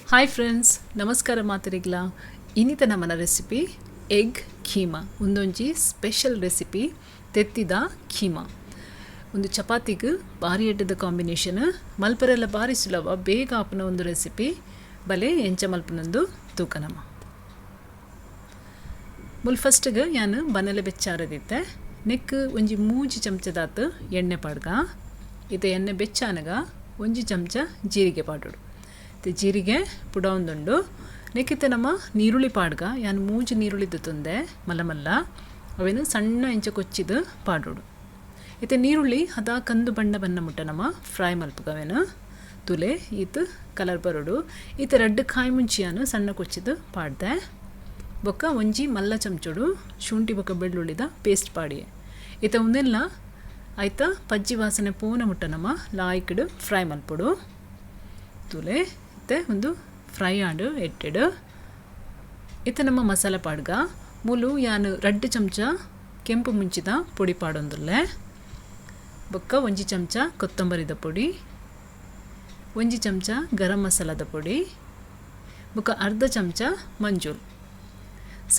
Hi friends, ನಮಸ್ಕಾರ ಮಾತರಿಗ್ಲ. ಇನಿತ ನಮನ ರೆಸಿಪಿ ಎಗ್ ಕೀಮಾ. ಒಂದೊಂಜಿ ಸ್ಪೆಷಲ್ ರೆಸಿಪಿ ತೆತ್ತಿದ ಕೀಮಾ. ಒಂದು ಚಪಾತಿಗೆ ಬಾರಿ ಎಡ್ಡದ ಕಾಂಬಿನೇಷನ್. ಮಲ್ಪರೆಲ್ಲ ಬಾರಿ ಸುಲಭ, ಬೇಗ ಆಪುನ ಒಂದು ರೆಸಿಪಿ. ಬಲೆ ಎಂಚ ಮಲ್ಪನೊಂದು ತೂಕನಮ. ಮುಲ್ ಫಸ್ಟ್ಗೆ ಯಾನ್ ಬನಲೆ ಬೆಚ್ಚಾರದಿತ್ತೆ. ನೆಕ್ ಒಂಜಿ ಮೂಜಿ ಚಮಚದಾತ್ ಎಣ್ಣೆ ಪಾಡ್ಗ. ಇತ್ತೆ ಎಣ್ಣೆ ಬೆಚ್ಚಾನಗ ಒಂಜಿ ಚಮಚ ಜೀರಿಗೆ ಪಾಡೋಡು. ಜೀರಿಗೆ ಪುಡೊಂದುಂಡು. ನೆಕ್ಕಿತ್ತೆ ನಮ್ಮ ನೀರುಳ್ಳಿ ಪಾಡ್ಗ. ಯಾನ್ ಮೂಜಿ ನೀರುಳ್ಳಿ ದೆತ್ತೊಂದೆ ಮಲ್ಲ ಮಲ್ಲ. ಅವೆನ್ ಸಣ್ಣ ಇಂಚ ಕೊಚ್ಚಿದ್ ಪಾಡೋಡು. ಇತ್ತೆ ನೀರುಳ್ಳಿ ಹದ ಕಂದು ಬಣ್ಣ ಬಣ್ಣ ಮುಟ್ಟ ನಮ್ಮ ಫ್ರೈ ಮಲ್ಪುಗ ಅವೆನ್. ತುಲೆ, ಈತ್ ಕಲರ್ ಬರೋಡು. ಇತ್ತೆ ರಡ್ಡ್ ಕಾಯಿ ಮುಂಚಿಯಾನು ಸಣ್ಣ ಕೊಚ್ಚಿದ್ ಪಾಡ್ದೆ. ಬೊಕ್ಕ ಒಂಜಿ ಮಲ್ಲ ಚಮಚೋಡು ಶುಂಠಿ ಬೊಕ್ಕ ಬೆಳ್ಳುಳ್ಳಿದ ಪೇಸ್ಟ್ ಪಾಡಿಯೆ. ಇತ್ತೆ ಉಂದೆಲ್ಲ ಆಯ್ತ ಪಜ್ಜಿ ವಾಸನೆ ಪೋನ ಮುಟ್ಟ ನಮ್ಮ ಲಾಯ್ಕ್ಡ್ ಫ್ರೈ ಮಲ್ಪೊಡು. ತುಲೆ, ಇತ್ತೆ ಒಂದು ಫ್ರೈ ಆಂಡ್ ಎಡ್ಡೆಡ್. ಇತ್ತೆ ನಮ್ಮ ಮಸಾಲೆ ಪಾಡ್ಗ. ಮೂಲು ಯಾನ್ ರಡ್ಡ್ ಚಮಚ ಕೆಂಪು ಮುಂಚಿದ ಪೊಡಿ ಪಾಡೊಂದುಲ್ಲೆ. ಬೊಕ್ಕ ಒಂಜಿ ಚಮಚ ಕೊತ್ತಂಬರಿದ ಪೊಡಿ, ಒಂಜಿ ಚಮಚ ಗರಂ ಮಸಾಲದ ಪೊಡಿ, ಬೊಕ್ಕ ಅರ್ಧ ಚಮಚ ಮಂಜೂಲ್.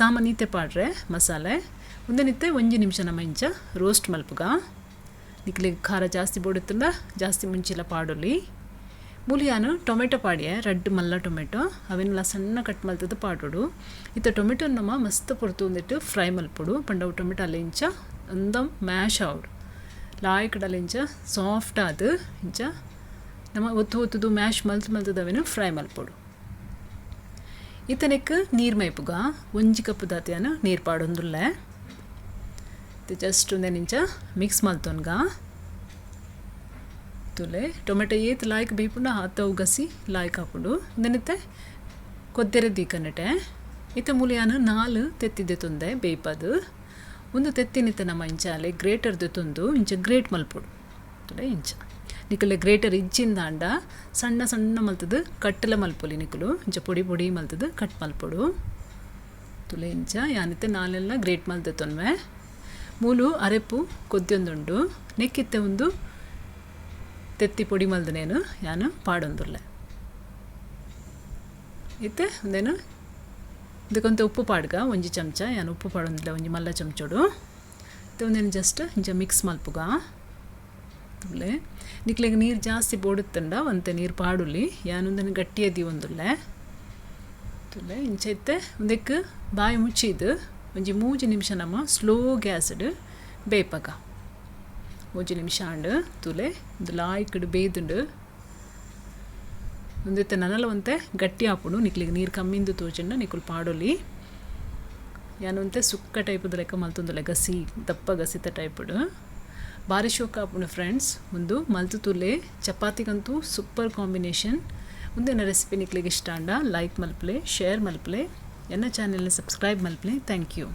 ಸಾಮಾನ್ಯತೆ ಪಾಡ್ರೆ ಮಸಾಲೆ. ಉಂದೆನಿತ್ತೆ ಒಂಜಿ ನಿಮಿಷ ನಮ್ಮ ಇಂಚ ರೋಸ್ಟ್ ಮಲ್ಪುಗ. ನಿಕ್ಲೆಗ್ ಖಾರ ಜಾಸ್ತಿ ಬೋಡುತ್ತಂಡ ಜಾಸ್ತಿ ಮುಂಚಿಲ ಪಾಡೊಲಿ. ಮೂಲು ಟೊಮೆಟೊ ಪಾಡಿಯೆ, ರಡ್ಡ್ ಮಲ್ಲ ಟೊಮೆಟೊ. ಅವೆನ್ಲ ಸಣ್ಣ ಕಟ್ ಮಲ್ತದ ಪಾಡೊಡು. ಇತ್ತೆ ಟೊಮೆಟೊ ನಮ್ಮ ಮಸ್ತ್ ಪೊರ್ತು ಒಂದಿಟ್ಟು ಫ್ರೈ ಮಲ್ಪೊಡು. ಪಂಡ ಅವು ಟೊಮೆಟೊ ಅಲ್ಲ ಇಂಚ ಅಂದಂ ಮ್ಯಾಶ್ ಆವೊಡು. ಲಾಯ್ಕಡಲ ಇಂಚ ಸಾಫ್ಟ್ ಆದ್ ಇಂಚ ನಮ್ಮ ಒತ್ತು ಒತ್ತುದು ಮ್ಯಾಶ್ ಮಲ್ತ್ ಮಲ್ತದ ಅವೆನ್ ಫ್ರೈ ಮಲ್ಪೊಡು. ಇತ್ತೆ ನೆಕ್ ನೀರು ಮೈಪುಗ. ಒಂಜಿ ಕಪ್ ದಾತಿಯಾನ ನೀರು ಪಾಡೊಂದುಲ್ಲೆ. ಜಸ್ಟ್ ಉಂದೆನ್ ಇಂಚ ಮಿಕ್ಸ್ ಮಲ್ತೊನ್ಗ. ತುಲೆ, ಟೊಮೆಟೊ ಏತ್ ಲಾಯ್ಕ್ ಬೇಯ್ಪುಂಡ ಆತ್ ಅವು ಗಸಿ ಲಾಯ್ಕ್ ಆಪುಂಡು. ಉಂದೆನಿತ್ತೆ ಕೊದ್ದೆರೆ ದೀಕನೆಟೆ. ಇತ್ತೆ ಮೂಲು ಯಾನ್ ನಾಲ್ ತೆತ್ತಿ ದೆತ್ತೊಂದೆ ಬೇಯ್ಪದು. ಒಂದು ತೆತ್ತಿನಿತ್ತೆ ನಮ್ಮ ಇಂಚಾಲೆ ಗ್ರೇಟರ್ ದೆತ್ತೊಂದು ಇಂಚ ಗ್ರೇಟ್ ಮಲ್ಪೊಡು. ತುಲೆ, ಇಂಚ. ನಿಕುಲೆ ಗ್ರೇಟರ್ ಇಜ್ಜಿಂದಾಂಡ ಸಣ್ಣ ಸಣ್ಣ ಮಲ್ತದು ಕಟ್ಟಲ ಮಲ್ಪೊಲಿ ನಿಕುಲು. ಇಂಚ ಪೊಡಿ ಪೊಡಿ ಮಲ್ತದು ಕಟ್ ಮಲ್ಪೊಡು. ತುಲೆ, ಇಂಚ ಯಾನಿತ್ತೆ ನಾಲೆಲ್ಲ ಗ್ರೇಟ್ ಮಲ್ದೆತ್ತೊನ್ವೆ. ಮೂಲು ಅರೆಪು ಕೊದ್ಯೊಂದುಂಡು. ನೆಕ್ಕಿತ್ತೆ ಒಂದು ತೆತ್ತಿ ಪೊಡಿ ಮಲ್ದನೇನು ಯಾನು ಪಾಡೊಂದುಲ್ಲೆ. ಇತ್ತೆ ಉಂದೇನು ಇದಕ್ಕೊಂತೆ ಉಪ್ಪು ಪಾಡ್ಗ. ಒಂಜಿ ಚಮಚ ಯಾನ್ ಉಪ್ಪು ಪಾಡೊಂದಿಲ್ಲ, ಒಂಜಿ ಮಲ್ಲ ಚಮಚೋಡು. ಇತ್ತೆ ಉಂದೆನ್ ಜಸ್ಟ್ ಇಂಚ ಮಿಕ್ಸ್ ಮಲ್ಪುಗ. ತುಲೆ, ನಿಕ್ಲೆಗ್ ನೀರು ಜಾಸ್ತಿ ಬೋಡುತ್ತಂಡ ಒಂತೆ ನೀರು ಪಾಡುಲಿ. ಯಾನ್ ಉಂದೆನ್ ಗಟ್ಟಿಯ ದೀವೊಂದುಲ್ಲೆ. ತುಲೆ, ಇಂಚ ಇತ್ತೆ ಉಂದೆಕ್ ಬಾಯಿ ಮುಚ್ಚಿದ್ ಒಂಜಿ 3 ನಿಮಿಷ ನಮ್ಮ ಸ್ಲೋ ಗ್ಯಾಸ್ಡ್ ಬೇಯ್ಪಗ. 3 ನಿಮಿಷ ಆಂಡ್. ತುಲೆ, ಉಂದು ಲಾಯ್ಕ್ಡ್ ಬೇಯ್ದುಂಡು. ಉಂದೆತ್ತ ನನಲ ಒಂತೆ ಗಟ್ಟಿ ಆಪುಂಡು. ನಿಕ್ಲೆಗ್ ನೀರು ಕಮ್ಮಿಂದು ತೋಜಿಂಡ ನಿಕುಲು ಪಾಡೊಲಿ. ಯಾನ್ ಒಂತೆ ಸುಕ್ಕ ಟೈಪುದ ಲೆಕ್ಕ ಮಲ್ತೊಂದುಲ್ಲೆ, ಗಸಿ ದಪ್ಪ ಗಸಿತ ಟೈಪುಡು. ಬಾರಿ ಶೋಕ್ ಆಪುಂಡು ಫ್ರೆಂಡ್ಸ್, ಉಂದು ಮಲ್ತು ತೂಲೆ. ಚಪಾತಿಗಂತೂ ಸೂಪರ್ ಕಾಂಬಿನೇಷನ್. ಉಂದೆನ ರೆಸಿಪಿ ನಿಕ್ಲೆಗ್ ಇಷ್ಟ ಆಂಡ ಲೈಕ್ ಮಲ್ಪಲೆ, ಶೇರ್ ಮಲ್ಪಲೆ, ಎನ್ನ ಚಾನೆಲ್ನ ಸಬ್ಸ್ಕ್ರೈಬ್ ಮಲ್ಪಲೆ. Thank you.